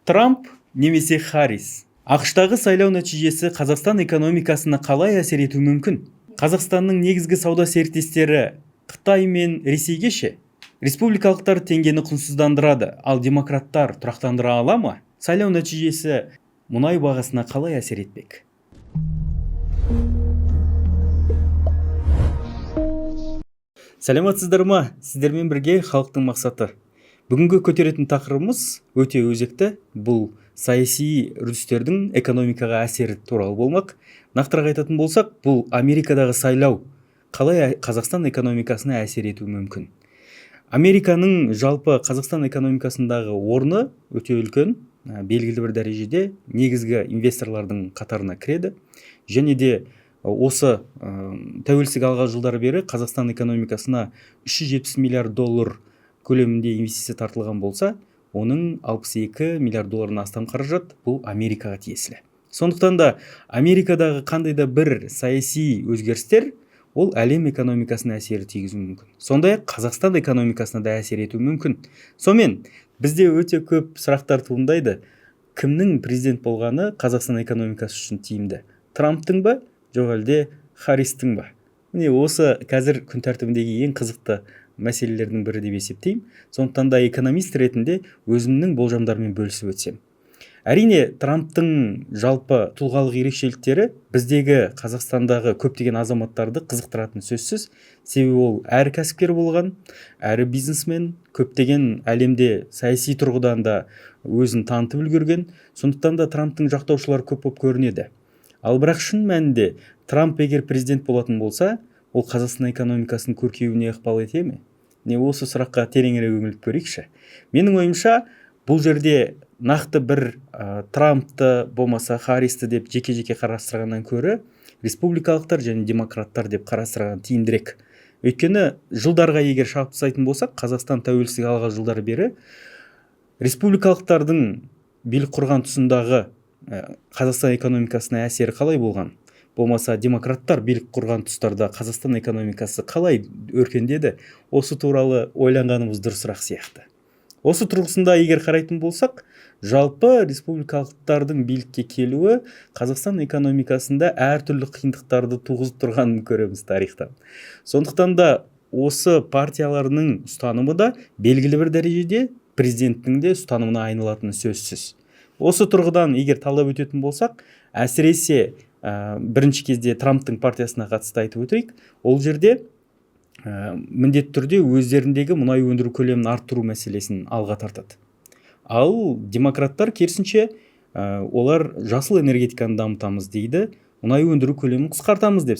Трамп немесе Харрис. АҚШ-тағы сайлау нәтижесі Қазақстан экономикасына қалай әсер етуі мүмкін? Қазақстанның негізгі сауда серіктестері Қытай мен Ресейге ше? Республикалықтар теңгені құнсыздандырады, ал демократтар тұрақтандыра ала ма? Сайлау нәтижесі мұнай бағасына қалай әсер етпек? Сәлеметсіздер ма? Сіздермен бірге Халықтың мақсаты. Бүгінгі көтеретін тақырыбымыз өте өзекті. Бұл саяси үрдістердің экономикаға әсері туралы болмақ. Нақтырақ айтатын болсақ, бұл Америкадағы сайлау қалай Қазақстан экономикасына әсер етуі мүмкін. Американың жалпы Қазақстан экономикасындағы орны өте үлкен, белгілі бір дәрежеде негізгі инвесторлардың қатарына кіреді. Және де осы тәуелсіздік алған жылдары бері Қазақстан экономикасына 370 миллиард доллар көлемінде инвестиция тартылған болса, оның 62 миллиард долларынан астам қаражат бұл Америкаға тиесілі. Сондықтан да Америкадағы қандай да бір саяси өзгерістер ол әлем экономикасына әсері тигізуі мүмкін. Сондай-ақ Қазақстан экономикасына да әсер етуі мүмкін. Сонымен, бізде өте көп сұрақтар туындайды. Кімнің президент болғаны Қазақстан экономикасы үшін тиімді? Трамптың ба, жоқ әлде Харристің ба? Міне, осы қазір күн тәртібіндегі ең қызықты мәселелердің бірі деп есептеймін. Сондықтан да экономист ретінде өзімнің болжамдарыммен бөлісіп өтсем. Әрине, Трамптың жалпы тұлғалық ерекшеліктері біздегі Қазақстандағы көптеген азаматтарды қызықтыратын сөзсіз. Себебі ол әрі кәсіпкер болған, әрі бизнесмен, көптеген әлемде саяси тұрғыдан да өзін танытып үлгерген. Сондықтан да Трамптың жақтаушылары көп болып көрінеді. Ал бірақ шын мәнінде Трамп егер президент болатын болса, ол Қазақстан экономикасының көркеюіне ықпал ете ме? Не, осы сұраққа тереңірек үңіліп көрейікші. Менің ойымша, бұл жерде нақты бір Трампты болмаса Харристі деп жеке-жеке қарастырғаннан көрі республикалықтар және демократтар деп қарастырған тиімдірек. Өйткені жылдарға егер шағып тастайтын болсақ, Қазақстан тәуелсіздік алған жылдары бері республикалықтардың билік құрған тұсындағы Қазақстан экономикасына әсері қалай болған? Болмаса демократтар билік құрған тұстарда Қазақстан экономикасы қалай өркендеді? Осы туралы ойланғанымыз дұрысырақ сияқты. Осы тұрғысында егер қарайтын болсақ, жалпы республикалықтардың билікке келуі Қазақстан экономикасында әртүрлі қиындықтарды туғызып тұрғанын көреміз тарихтан. Сондықтан да осы партияларының ұстанымы да белгілі бір дәрежеде президенттің де ұстанымына айналатыны сөзсіз. Осы тұрғыдан егер талдап өтетін болсақ, әсіресе бірінші кезде Трамптың партиясына қатысты айтып өтейік. Ол жерде міндетті түрде өздеріндегі мұнай өндіру көлемін арттыру мәселесін алға тартады. Ал демократтар керісінше, олар жасыл энергетиканы дамытамыз дейді, мұнай өндіру көлемін қысқартамыз деп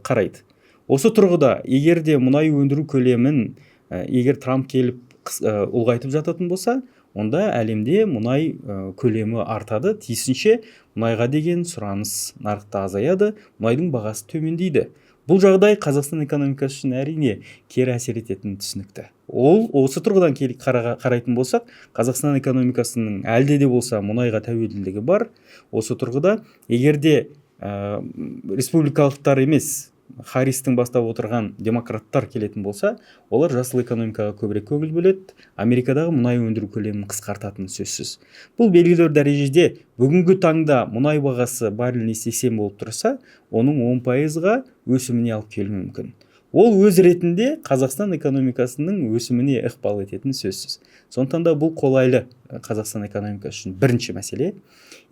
қарайды. Осы тұрғыда егер де мұнай өндіру көлемін егер Трамп келіп ұлғайтып жататын болса, онда әлемде мұнай көлемі артады, тиісінше мұнайға деген сұраныс нарықта азаяды, мұнайдың бағасы төмендейді. Бұл жағдай Қазақстан экономикасы үшін әрине кері әсер ететіні түсінікті. Ол осы тұрғыдан қарайтын болсақ, Қазақстан экономикасының әлде де болса мұнайға тәуелділігі бар. Осы тұрғыда егер де республикалықтар емес, Харристің бастап отырған демократтар келетін болса, олар жасыл экономикаға көбірек көңіл бөледі, Америкадағы мұнай өндіру көлемін қысқартатыны сөзсіз. Бұл белгілі бір дәрежеде бүгінгі таңда мұнай бағасы барреліне 80 болып тұрса, оның 10%-ға өсіміне алып келуі мүмкін. Ол өз ретінде Қазақстан экономикасының өсіміне ықпал ететіні сөзсіз. Сондықтан да бұл қолайлы Қазақстан экономикасы үшін бірінші мәселе.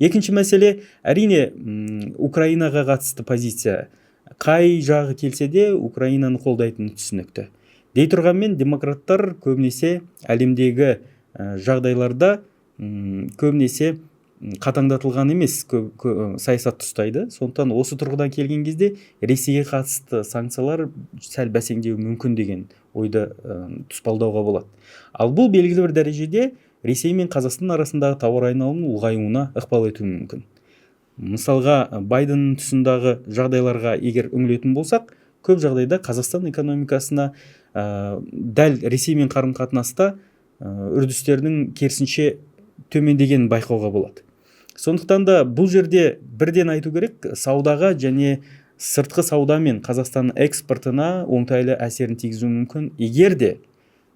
Екінші мәселе, әрине, Украинаға қатысты позиция. Қай жағы келсе де Украинаны қолдайтыны түсінікті. Дей тұрғанмен демократтар көбінесе әлемдегі жағдайларда көбінесе қатаңдатылған емес саясатты ұстайды. Сондықтан осы тұрғыдан келген кезде Ресейге қатысты санкциялар сәл бәсеңдеуі мүмкін деген ойды тұспалдауға болады. Ал бұл белгілі бір дәрежеде Ресей мен Қазақстан арасындағы тауар айналымының ұлғаюына ықпал етуі мүмкін. Мысалға, Байденнің тұсындағы жағдайларға егер үңілетін болсақ, көп жағдайда Қазақстан экономикасына дәл Ресеймен қарым-қатынаста үрдістердің керісінше төмендегенін байқауға болады. Сондықтан да бұл жерде бірден айту керек, саудаға және сыртқы сауда мен Қазақстанның экспортына оңтайлы әсерін тигізуі мүмкін, егер де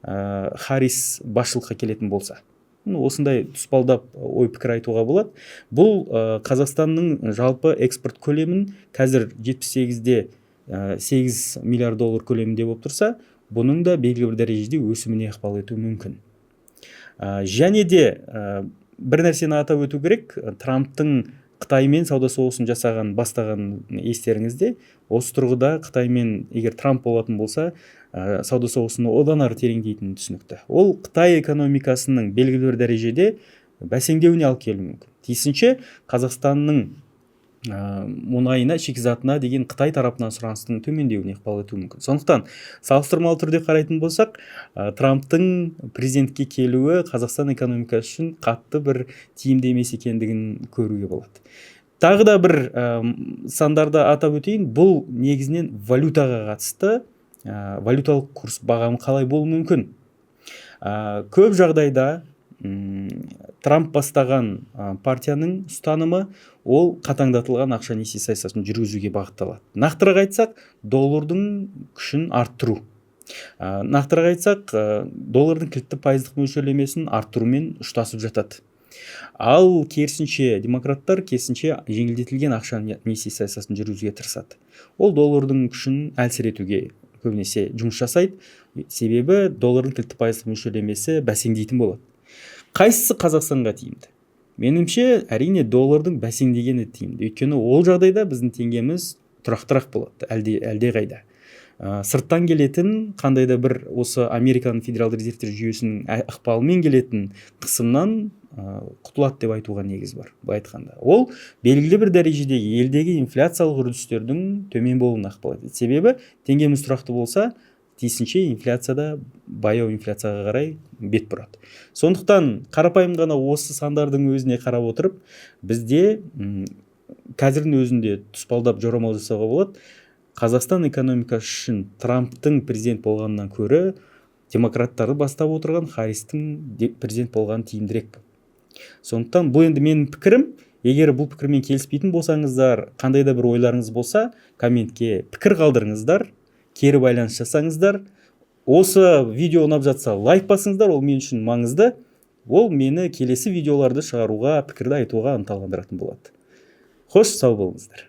Харрис басшылыққа келетін болса. Ну, осындай тұспалдап ой пікір айтуға болады. Бұл Қазақстанның жалпы экспорт көлемін қазір 78-де 8 миллиард доллар көлемінде болып тұрса, бұның да белгілі бір дәрежеде өсіміне ықпал етуі мүмкін. Және де бір нәрсені атап өту керек: Трамптың Қытаймен сауда соғысын жасаған, бастаған естеріңізде. Осы тұрғыда Қытаймен егер Трамп болатын болса, сауда соғысын одан ары тереңдейтіні түсінікті. Ол Қытай экономикасының белгілі бір дәрежеде бәсеңдеуіне алып келуі мүмкін. Тиісінше, Қазақстанның мұнайына, шикізатына деген Қытай тарапынан сұраныстың төмендеуіне ықпал етуі мүмкін. Сондықтан салыстырмалы түрде қарайтын болсақ, Трамптың президентке келуі Қазақстан экономикасы үшін қатты бір тиімді емес екендігін көруге болады. Тағы да бір сандарды атап өтейін. Бұл негізінен валютаға қатысты, валюталық курс бағамы қалай болуы мүмкін? Көп жағдайда Трамп бастаған партияның ұстанымы ол қатаңдатылған ақша несие саясатын жүргізуге бағытталады. Нақтырақ айтсақ, доллардың күшін арттыру, нақтырақ айтсақ, доллардың кілтті пайыздық мөлшерлемесін арттырумен ұштасып жатады. Ал керісінше, демократтар керісінше жеңілдетілген ақша несие саясатын жүргізуге тырысады. Ол доллардың күшін әлсіретуге көбінесе жұмыс жасайды, себебі доллардың кілтті пайыздық мөлшерлемесі бәсеңдейтін болады. Қайсысы Қазақстанға тиімді? Меніңше, әрине, доллардың бәсеңдегені тиімді, өйткені ол жағдайда біздің теңгеміз тұрақтырақ болады әлде қайда. Сырттан келетін қандай да бір осы Американың Федералды резервтер жүйесінің ықпалымен келетін қысымнан құтылады деп айтуға негіз бар. Былай айтқанда, ол белгілі бір дәрежеде елдегі инфляциялық үрдістердің төмен болуына ықпал етеді, себебі теңгеміз тұрақты болса, тиісінше инфляция да баяу инфляцияға қарай бет бұрады. Сондықтан қарапайым ғана осы сандардың өзіне қарап отырып, бізде қазірдің өзінде тұспалдап жорамал жасауға болады: Қазақстан экономикасы үшін Трамптың президент болғанынан көрі демократтарды бастап отырған Харристің президент болғаны тиімдірек. Сондықтан бұл енді менің пікірім. Егер бұл пікірмен келіспейтін болсаңыздар, қандай да бір ойларыңыз болса, комментке пікір қалдырыңыздар, кері байланыс жасаңыздар. Осы видео ұнап жатса, лайк басыңыздар, ол мен үшін маңызды. Ол мені келесі видеоларды шығаруға, пікірді айтуға ынталандыратын болады. Қош, сау болыңыздар.